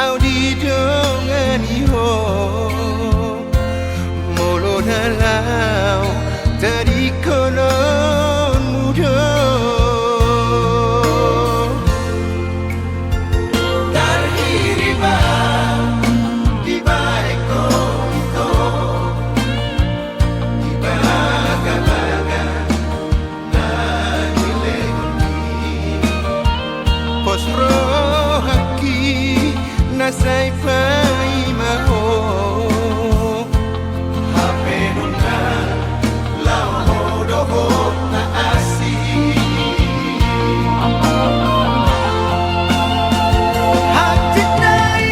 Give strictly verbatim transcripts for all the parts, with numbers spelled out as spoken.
Au didongani ho, molo na laho tadingkononmu do. Tarhiriba dibaen ho ito di bagabaga na nilehonmi. Pos rohangki na sai paima ho. Hape nunga laho ho dohot na asing. Hansit na i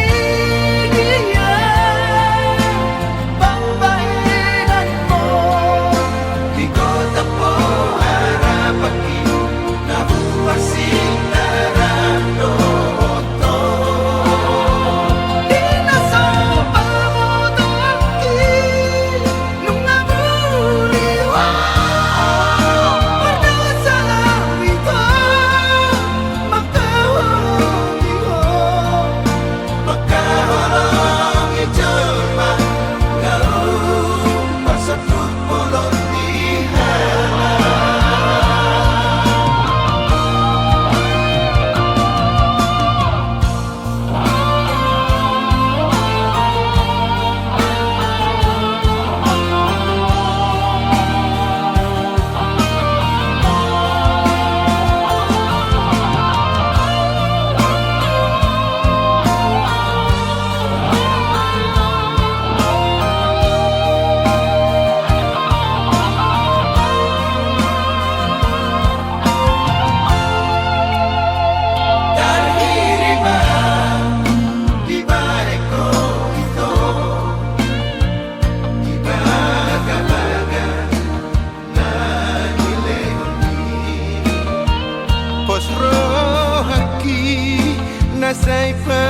dia pambahenanmu di kota po harapanki na huparsintaran dohot ho. Di na so pamotoanki nunga muli ho. Mardosa au ito mangkaholongi ho. Mangkaholongi jolma, laho parsonduk bolon ni halak. Tarhiriba dibaen ho ito di bagabaga na nilehonmi. Pos rohangki na sai pa